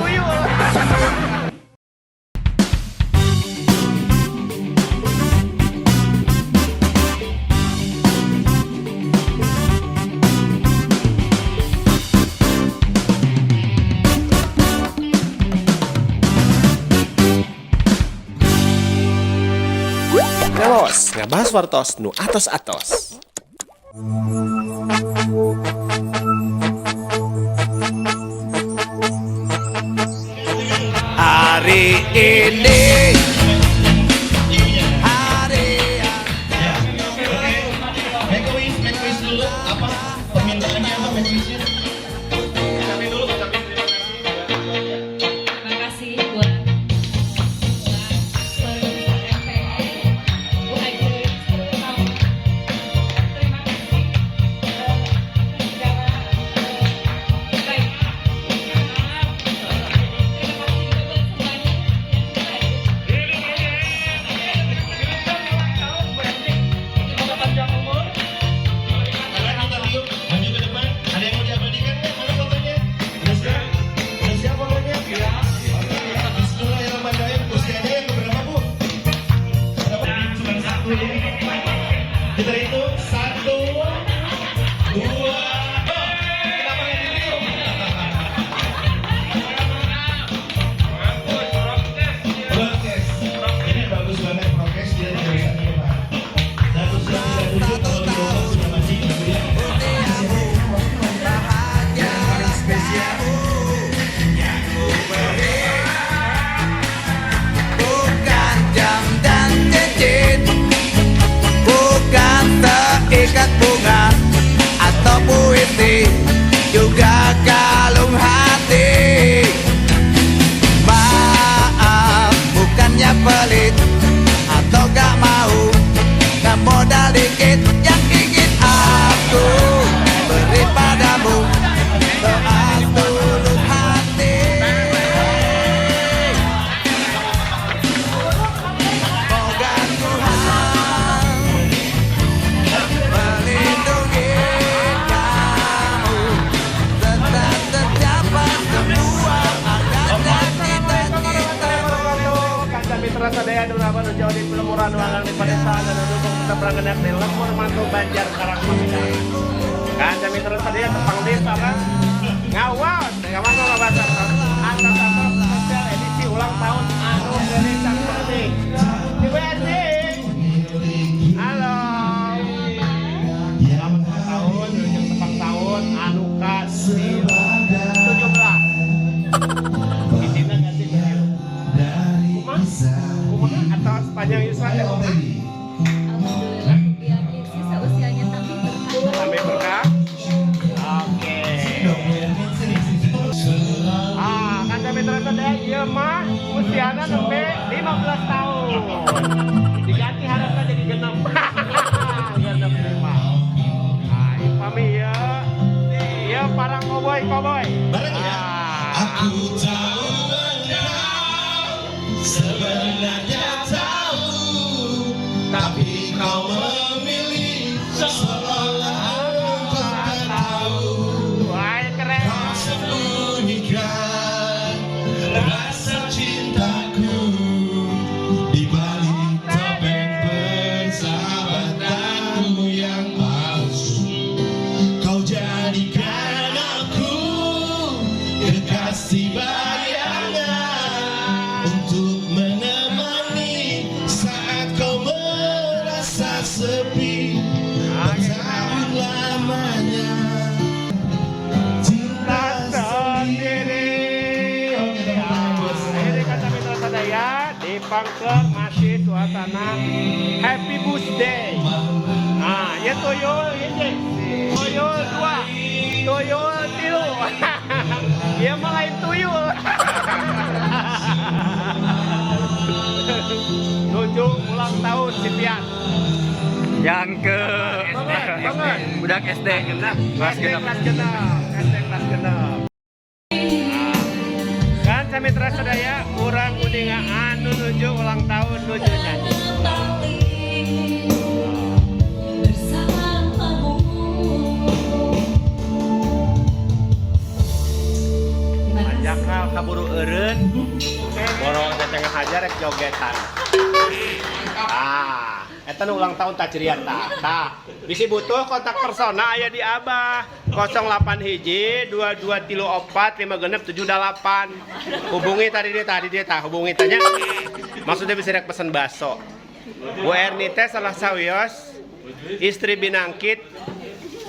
Tuyul. Ngawas, ngabahas wartos nu atos-atos. Hari ini hari yang Make a wish, make a wish dulu. Apa permintaannya, apa make a wishnya? Ucapin dulu, ucapin terima kasih. Terima kasih buat keluarga besar MPN, Bu Haji terutama. Terima kasih atas segala kebaikan. Terima kasih juga buat semuanya yang sudah hadir. Semoga panjang umur. Silakan kita tiup, maju ke depan. Ada yang mau diabadikan nggak? Mana fotonya? Udah siap? Udah siap fotonya? Oke. Bismillahirrahmanirrahim. Usianya yang keberapa, Bu? Berapa? Cuma satu ya. Kita hitung satu, dua. Oh, kenapa nggak ditiup? Prokes. Ini bagus banget prokes, dia tidak bisa di depan. Dan usia 37 kalau dibawa sudah masih ibu ya. Yang paling spesial. Yang ku beri bukan jam dan cincin, bukan seikat bunga atau puisi, juga kalung hati. Maaf, bukannya pelit atau gak mau modal dikit yang ingin aku beri padamu, doa tulus hati. Moga Tuhan melindungi kamu, tetap tercapai semua angan dan cita-citamu. Kanca mitra sadaya nu nu jauh di pelemuran ruangan di pedesaan dan dukung tetap berangkat di lembur mantu Banjar Karang Pamedan. Kanca mitra sadaya tepang desa kan ngawas ngawas ngabahas atas atas spesial edisi ulang tahun anu geulis seperti Ibu Esti. Halo. Selamat ulang tahun, wilujeng tepang tahun anu ka 17. Izinna ganti baju. Kumaha? Kumaha atau sepanjang yuswa teh Ayo, Om kumaha? Teddy. Alhamdulillah, biar sisa usianya tambah berkah. Sampai berkah. Oke. Dong, Bu Ermin, sini, sini, sini. Ah, kan kami terus ada ieu mah usiana nembe 15 tahun. Diganti harapnya jadi genep. Genep lima. Ah, ieu pami ieu. Ieu para koboy-koboy. Bareng ya. Ah. Aku tahu engkau sebenarnya tahu, tapi kau memilih seolah engkau tak tahu. Wah, keren. Kau sembunyikan rasa cintaku di balik topeng persahabatanmu yang palsu. Kau jadikan aku kekasih bayangan untuk menemani saat kau merasa sepi bertahun lamanya. Cinta Sendiri. Oke, tepuk tangan buat semuanya. Ini kanca mitra sadaya di Pangker masih suasana Happy Birthday. Nah, ya tuyul ini. Tuyul dua, tuyul tilu. Ieu mah lain tuyul. Nuju ulang tahun si Pian. Yang ke Banget, banget. budak SD kelas SD genep. Kelas genep, SD kelas genep. Kanca mitra sadaya urang uninga anu nuju ulang tahun nuju nyanyi. Bersamamu. Terima kasih. Manjakan. Moal kaburu eureun. Boro teh ngahajar rek jogetan. Ah, eta nu ulang tahun tajrian tah. Tah, bisi butuh kontak persona aya di Abah. 08 hiji 22 34 5 genep 78. Hubungi tadi dia tah, hubungi tanya. Maksudnya bisa rek pesen bakso. Bu Erni teh salah sawios istri binangkit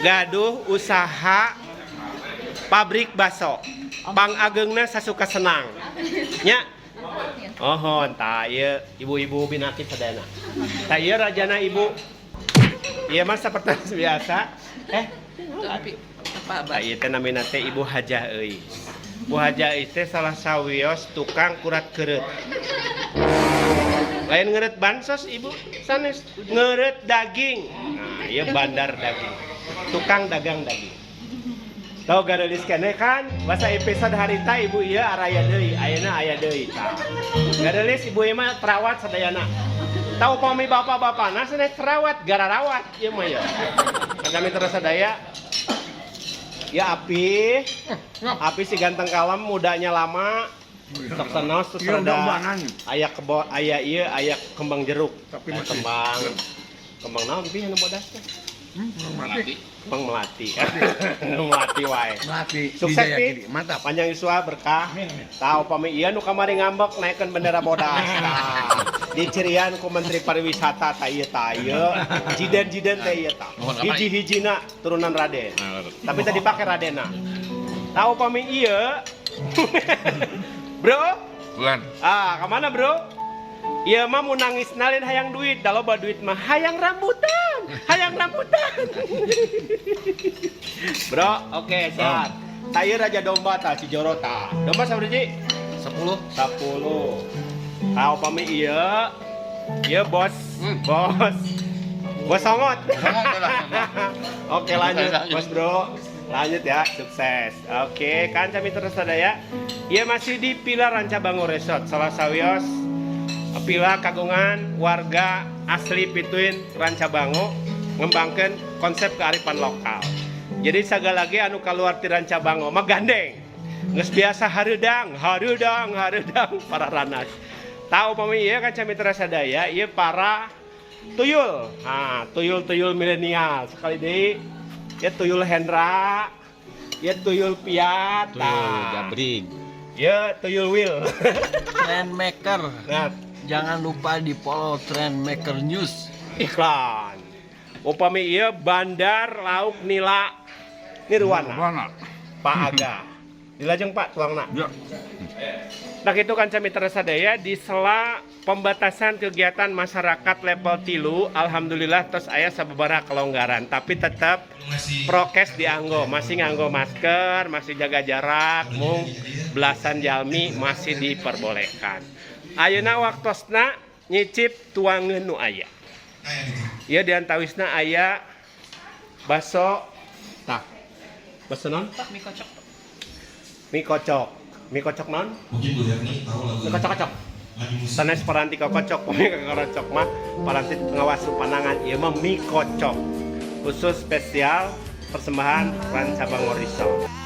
gaduh usaha pabrik bakso. Pangagengna sasuka senang. Nya. Oh, tah ieu ibu-ibu binangkit sadayana. Tah ieu rajana ibu. Ieu mah seperti biasa. Tapi apa Tah ieu teh namina teh Ibu Hajah euy. Bu Hajah euy teh salah sawios tukang kurat keureut. Lain ngeureut bansos ibu, sanes ngeureut daging. Nah, ieu bandar daging. Tukang dagang daging. Tahu garelis keneh kan? Bahasa episode harita ibu ieu araya deui, ayeuna aya deui tah. Garelis ibu ieu mah terawat sadayana. Tahu pami bapak-bapakna sanes terawat, gararawat ieu mah ya. Kami terus sadaya. Ya Api, Api si ganteng kalem, mudanya lama, sok senos terus Iya, rada udah aya kebo aya ieu aya kembang jeruk. Tapi Aya masih- kembang kembang naon pi anu bodas teh? Melati. Kembang melati. Melati wae. Melati. Sukses Dijaya pi. Giri. Mantap. Panjang yuswa berkah. Tahu pami ieu nu kamari ngambek naikkeun bendera bodas. Tah. Dicirian ku Menteri Pariwisata tah ieu tah ieu. Jiden-jiden teh ieu tah. Hiji-hijina turunan Raden. Tapi tadi pakai Radena. Tahu pami ieu. Bro, Bulan. ah, kemana bro? Iya mah mau nangis nalin hayang duit, da loba duit mah hayang rambutan, hayang rambutan. Bro, oke sehat. Tayo raja domba ta, si Joro ta. Domba sabaraha? 10. 10. Tahu pami iya. Iya bos, bos. Bos songot. Oke lanjut, bos bro. Lanjut ya, sukses. Oke, kan kami terus ada ya. Iya masih di Pila Rancabango Resort, salah sawios Pila kagungan warga asli Pituin Rancabango ngembangkan konsep kearifan lokal. Jadi segala lagi anu keluar ti Rancabango mah gandeng. Geus biasa hareudang, hareudang, hareudang para ranas. Tahu pami ieu kan mitra sadaya, ieu para tuyul. Nah, tuyul-tuyul milenial. Sekali deui ya tuyul Hendra, ya tuyul Piat, Tuyul Jabrig. Ya tuyul Will. Trendmaker. Nah, Jangan lupa di follow Trendmaker News. Iklan. Upami ieu Bandar Lauk Nila Nirwana. Mana? Pak Aga. Dilajeng Pak tuangna. Ya. Nah itu kan mitra sadaya di sela pembatasan kegiatan masyarakat level 3, alhamdulillah tos aya sababaraha kelonggaran, tapi tetap prokes dianggo, masih nganggo masker, masih jaga jarak, mung belasan jalmi masih diperbolehkan. Ayeuna waktosna nyicip tuangeun nu aya. Ieu diantawisna aya baso tah. Baso naon? Mie kocok. Mie kocok. Mie kocok naon? Mungkin Bu Herni tahu lagu Mie kocok-kocok. lagi musik. Sanes paranti kokocok, mie kokocok mah paranti ngawasu panangan ieu mah mie kocok. Khusus spesial persembahan Rancabango Resort.